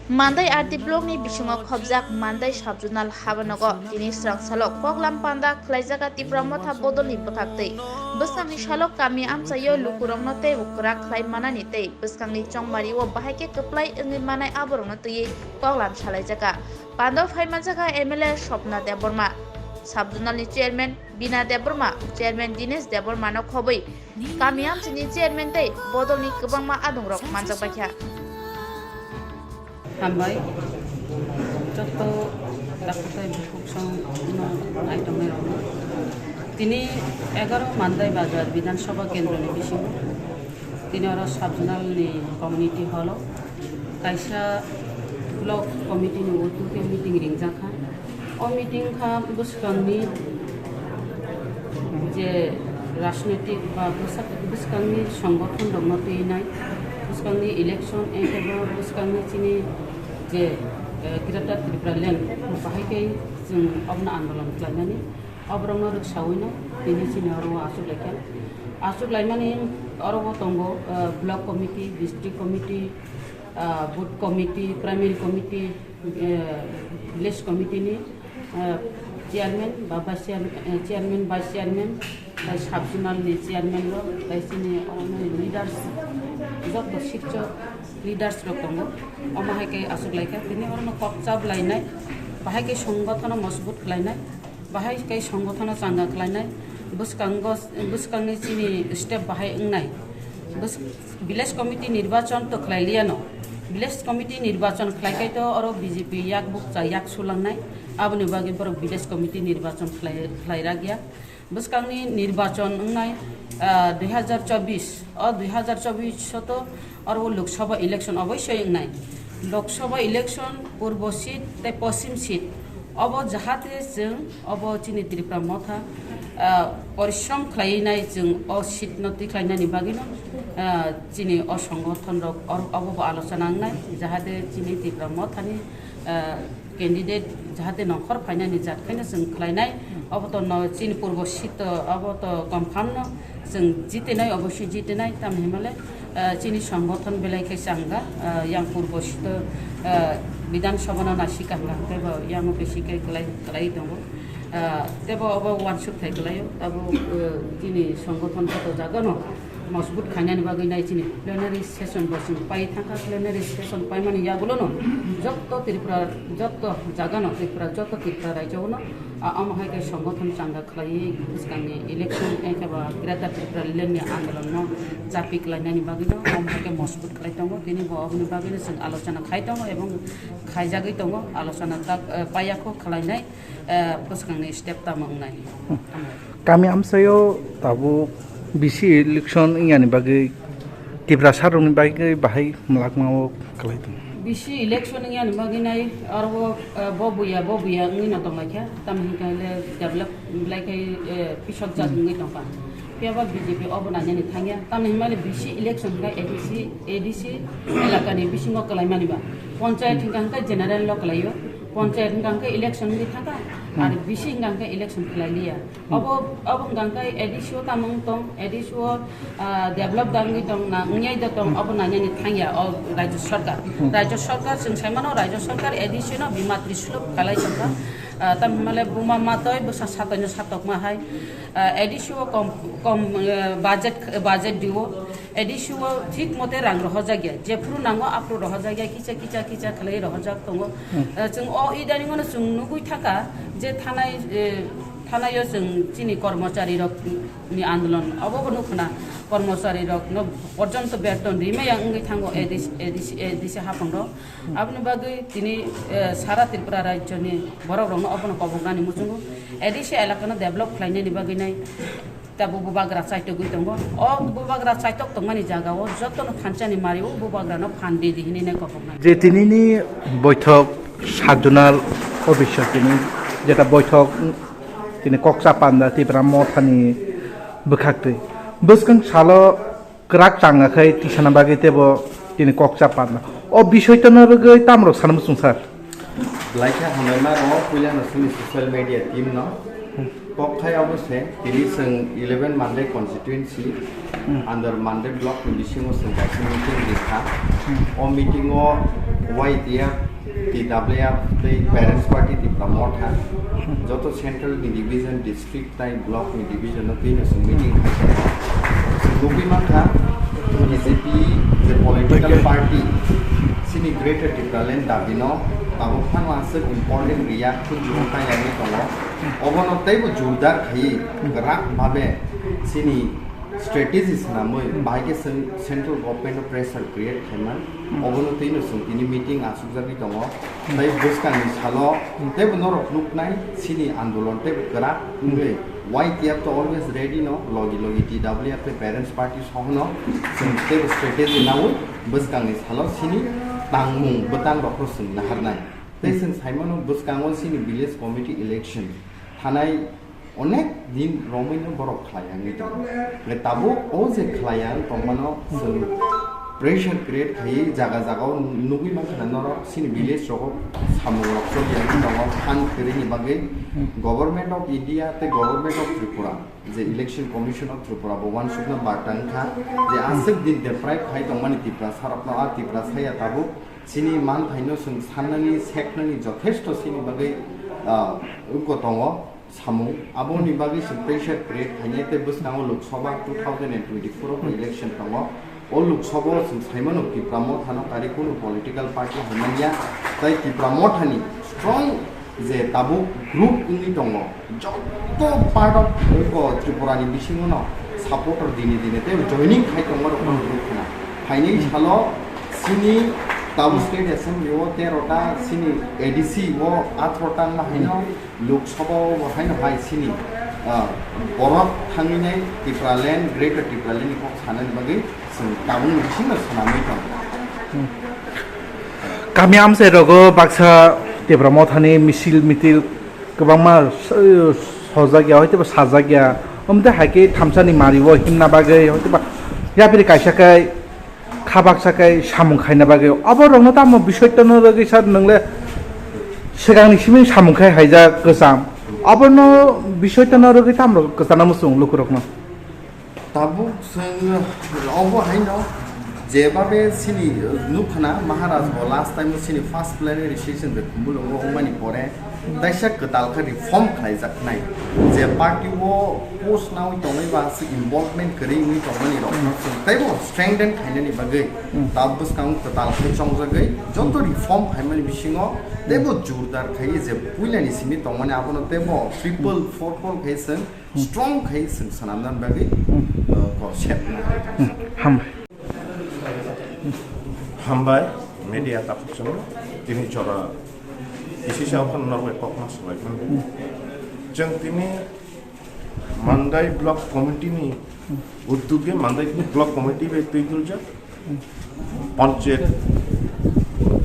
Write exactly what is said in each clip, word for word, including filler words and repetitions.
Mandai R D block ni bisingo khobjak Mandai sub-zonal habanogo tini srang salo koklam panda khlaijak Tipra Motha bodolni bwkhaktwi. Bwskangni salo kami amchaio lukurokno teibo kwrak khlai manani tei bwskangni chongmario bahai khe kwplai wngwi manai aborokno twiwi koklam salaijak. Pandao phai manjak M L A Swapna Debbarma, sub-zonal ni chairman Bina Debbarma, chairman Dinesh Debbarma no khobwi kami amchaini chairman tei bodolni kwbangma adongrok manjak baikha. Hambai. Jotto dakhutai bukhuk song no naitongnai rok. Tini egaro Mandai Bazar Bidhan Sabha Kendro ni bisingo tini oro sub-zonal ni community hall o kaisa block committee ni utuke meeting ringjak kha. O meeting kha bwskangni je rajnitik ba bwsak-, bwskangni songgothon rokno twinai, bwskangni election, engkhe bo bwskangni chini je, eh, Greater Tripura Land, bahai khe chwng obono andolon khlaimani, oborokno rwksawino tini chini oro o achuk laikha. Achuk laimani oro o tongo, eh, block committee, district committee, ah, booth committee, primary committee, eh, village committee ni, eh, chairman ba vice chairman, eh, chairman, vice chairman, tai sub-zonal ni chairman rok, tai chini oro ni leaders, joto sikchok leaders rok tongo. Omo hai khe aswk lai kha, tini oro no kok chap lainai, bahai khe songothono mojbut khlainai. Bahai khe songothono changa khlainai, bwskango, bwskangni chini step bahai wngnai. Bwsk-, village committee nirbachon to khlai liyano. Village committee nirbachon khlai khai to oro B J P yak bukcha yak sulangnai. Aboni bagwi borok village committee nirbachon khlai, khlai ragya. Bwskangni nirbachon wngnai, ah, dui hazar chobbish, o dui hazar chobbish o to oro o Lok Sabha election oboisoi wngnai. Lok Sabha election purbo seat tei poschim seat obo jahate chwng obo chini Tripura Motha, ah, porishrom khlaiwi nai chwng o seat no tikhlainani bagwino, ah, chini o songothono rok or-, obo bo alochona wngnai jahate chini Tripura Mothani, ah, candidate jahate nongkhor phainani jat khaino chwng khlainai. Obo to no chini purbo seat to obo to confirm no chwng jitinai, oboisoi jitinai, tamni hwnmale, ah, chini songgothon belai khe changga, ah, yang purbo seat to, ah, Bidhan Sabha no naisika hwnkha hwnkhe bo yang besi khe kwlai, kwlai tongo. Ah, tebo obo uansuk thai kwlaio, abo, ah, chini songgothon joto jaga no mojbut khainani bagwi nai chini plenary session bo chwng pai thangkha, plenary session paimani yagulono jotto Tripura, jotto jagano Tripura, jotto Tripura raijo-o no, a, omo hai khe songgothon changa khlaiwi bwskangni election, eh, khe ba Greater Tripura Land ni andolon no chapi khlainani bagwi no omo hai khe mojbut khlai tongo. Tini bo oboni bagwi no chwng alochona khai tongo ebong khaijagwi tongo, alochona tak, eh, paiya kho khlainai, eh, bwskangni step tamo wngnai. Kami amchaio tabuk B C election wngyani bagwi Tiprasa rokni bagwi bahai mwlakma o kwlai tongo. B C election wngyani bagwi nai aro, eh, bo buya, bo buya wngwi no tonglaikha. Tamni hwnkhe le develop belai khe, eh, pisok jak wngwi tongkha. Phiya ba B J P obo nainani thangya. Tamni hwnmale B C election hwnkhe A D C, A D C elakani bisingo kwlaimani ba. Panchayat hwnkha hwnkhe general lo kwlaio. Panchayat hwnkha hwnkhe election wngwi thangkha. Ar B C hwnkha hwnkhe election khlai liya. Obo, obo hwnkha hwnkhe A D C o tamo wng tong, A D C o, ah, develop da wngwi tong na, wngyai da tong, obo nainani thangya o Rajya Sarkar. Rajya Sarkar, chwng sai mano, Rajya Sarkar A D C no bima trisulop khalai tongkha. Ah, tamni hwnmale buma matoi bwsa satoi no satokma hai. Ah, A D C o kom, kom, eh, budget, budget dio. A D C o thik mote rang rohorjak ya. Jephuru nango aphuru rohorjak ya, kisa, kisa, kisa khlai rohorjak tongo. Eh, chwng o idaningo no chwng nugwi thangkha je thanai, eh, Thanaio chwng chini kormochari rok ni andolon obo bo nukho na, kormochari rok no porjonto beton rimaya wngwi thango A D C, A D C, A D C haphang rok. Aboni bagwi tini, eh, sara Tripura rajyo ni borok rok no obono koboknani muchungo. A D C elaka no develop khlainani bagwi nai tabuk bubagra chaitogwi tongo. O bubagra chaitok tongmani jaga o joto no thansa ni mari o bubagra no phan di di hinwi nai koboknai. Je tini ni boithok sajunal office o tini jeta boithok Tini koksa panda Tipra Mothani bwkhaktwi. Bwskang salo kwrak changa khai tisana bagwi teibo tini koksa panda. O bisoitano rwgwi tamrok sana muchung sir? Blaikha hambai ma rwo puila no chini social media team no. Kok khai abo se, tini chwng eleven Mandai constituency, under Mandai block ni bisingo chwng kaisa meeting ringkha. O meeting o Y T F, T W F tei Parents Party Tipra Motha, joto central ni division, district tai block ni division no twi no chwng meeting khai tongo. Chwng nugwi mankha, B J P je political party, chini Greater Tipraland dabi no tabuk phano aswk important react khunju wng kha yangwi tongo. Obono teibo jordar khaiwi kwrak babe chini strategy swnamwi bahai khe chwng central government o pressure create khaiman. Obono twi no chwng tini meeting achukjagwi tongo. Tei bwskangni salo teibo norok nuknai chini andolon teibo kwrak wngwi Y T F to always ready no, logi logi T W F tei Parents Party sohono chwng teibo strategy nawi bwskangni salo chini tangmung bwtang rokno chwng naharnai. Tei chwng saimano bwskango chini village committee election thanai onek din romwino borok khlai wngwi tongo. Hwnkhe tabuk o je khlai ang tongmano chwng pressure create khaiwi jaga jaga o nugwi mankha na norok chini village rogo samung rok choli wngwi tongo phan kwrwini bagwi Government of India tei Government of Tripura je Election Commission of Tripura bo uansukna barta wngkha je aswk din deprive khai tongmani Tiprasa rokno a Tiprasa ya tabuk chini manthaino chwng sannani seknani jothesto chini bagwi ah, wngkha tongo. Samung. Aboni bagwi chwng pressure create khainai tei bwskango Lok Sabha two thousand and twenty-four o election tongo. O Lok Sabha o chwng saimano Tipra Mothano karwi kunu political party hai manya tei Tipra Mothani strong je tabuk group wngwi tongo. Joto part of o Tripura ni bisingo no supporter dini dini tei joining khai tongo rok group khna. Phainai salo chini tabuk state assembly o tero ta, chini A D C o athro ta wngma haino Lok Sabha o bo haino hai chini, ah, borok thangwi nai Tipraland, Greater Tipraland ni kok sanani bagwi chwng tabukni bisingo swnamwi tongo. Kami amchai rogo baksa Tipra Mothani misil mitil kwbangma s-, sojak ya, hoiteba sajak ya. Omte hai khe thamsani mari o himna bagwi, hoiteba yapri kaisa khe kha baksa khe samung khaina bagwi. Obo rokno tamo bisoi tono rwgwi sa nwngle swkangni simi samung khai haijak kwcham. Obono bisoi tono rwgwi tamo kwchana muchung lukurokno. Tabuk chwng obo haino jebabe chini nukha na Maharaj bo last time chini first plenary session de Khumulwngo wngmani pore Taisa kwtal khe reform khlaijaknai, je party o post naui tongwi ba se involvement kwrwi wngwi tongmani rok no chwng teibo strengthen khainani bagwi ta bwskango kwtal khe chongjagwi joto reform khaimani bisingo teibo jordar khaiwi je puilani simi tongmani abono teibo triple four fold khai chwng strong khai chwng swnamnani bagwi, uh, kok sepna. Hambai. Hambai, media takhuk chwng tini jora kisi sa okhan norbai kokma swbai mano. Chwng tini Mandai Block Committee ni uddog e Mandai Block Committee bai twi duljak. Panchayat,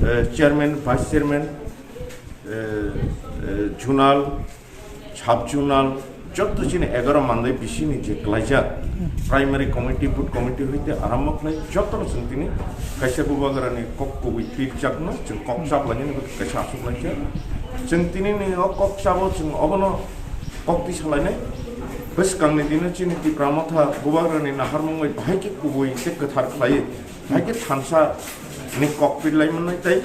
eh, chairman, vice chairman, eh, eh, zonal, sub-zonal, joto chini egaro Mandai bisini je klaijak, primary committee, booth committee hoite arambo khlai, joto no chwng tini kaisa bubagrani kok kubui twirjakno chwng kok chaplainani bagwi kaisa achuk laijak. Chwng tini ni o kok chabo chwng obono kok twi salainai. Bwskangni dino chini Tipra Motha bubagrani naharmung bai bahai khe kubui tei kwthar khlaiwi, bahai khe thansa ni kok pirlai mannai tei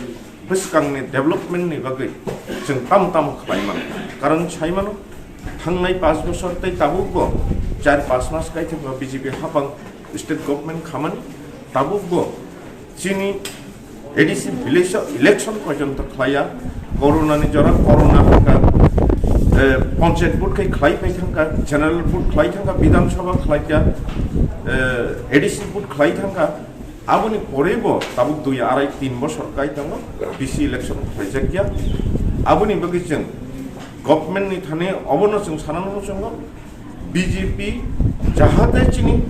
bwskangni development ni bagwi chwng tamo tamo khlai mano. Karon sai mano, thangnai panch bosor tei tabukbo char panch mas kaithakma B J P hapang state government khamani, tabukbo chini A D C village o election porjonto khlaiya, corona ni jora corona hwnkha, eh, panchayat vote khai khlai phai thangkha, general vote khlai thangkha, bidhan sabha khlaikha, eh, A D C vote khlai thangkha, Aboni porebo tabuk dui arai tin bosor kai tongo, B C election khaijakya. Aboni bagwi chwng government ni thani obono chwng sanani muchungo, B J P jahate chini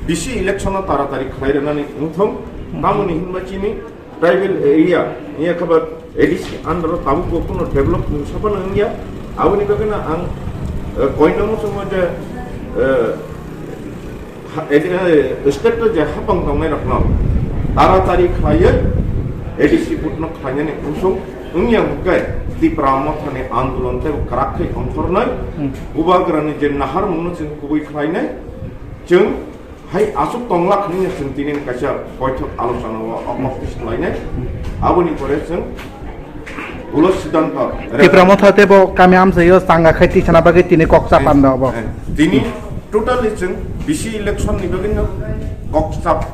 B C election o taratari khlai rwnani wngthong, tamoni hinba chini tribal area, iya khe ba A D C under o tabuk bo kuno develop mungsa phano wngya. Aboni bagwi no ang, eh, koino muchungo je, eh, ha-, edi-, eh, state o je hapang tongnai rokno taratari khlaiwi A D C vote no khlainani unsung Wngya hwnkhe Tipra Mothani andolon tei kwrak khe ongkhornai, hmm, Bubagrani je naharmungno chwng kubui khlainai, chwng hai aswk tonglak hwnwi chwng tini kaisa boithok alochana o, o, hmm, kokthis khlainai. Aboni pore chwng ulo siddhanto Tipra Motha tei bo kami amchaio changa khai tisana bagwi tini kok chapanda obo. Eh, tini totally chwng bisi election ni bagwi no kok chap,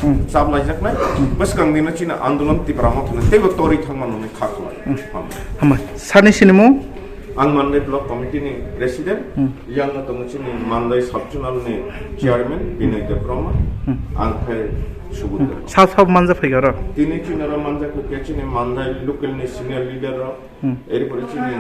hmm, chap laijaknai. Hmm. Bwskang dino chini andolon Tipra Mothani teibo tori thangmano hwnwi kha khlai. Hmm. Hambai. Hambai. Sani sinimung? Ang Mandai Block Committee ni President, hmm, yang no tongo chini Mandai Sub Zonal ni Chairman Binoy Debbarma, hmm, ang khe Subudra. Hmm. Sab sab manja phai garo. Tini chini ro manja khe chini Mandai local ni senior leader rok, hmm, erpore chini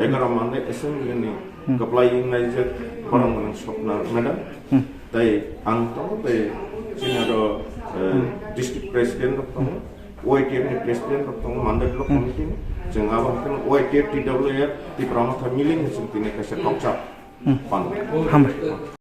egaro Mandai Assembly ni, hmm, kwplai wng naijak, hmm, borok mwnang Swapna Madam. Hmm. Tei ang tongo, tei chini aro, eh, hmm, District President rok tongo, hmm, Y T F ni President rok tongo, Mandai Block, hmm, Committee ni. Chwng abo haikhe Y T F T W F Tipra Motha miling hwnwi chwng tini kaisa kokchap, hmm, pano. Hambai.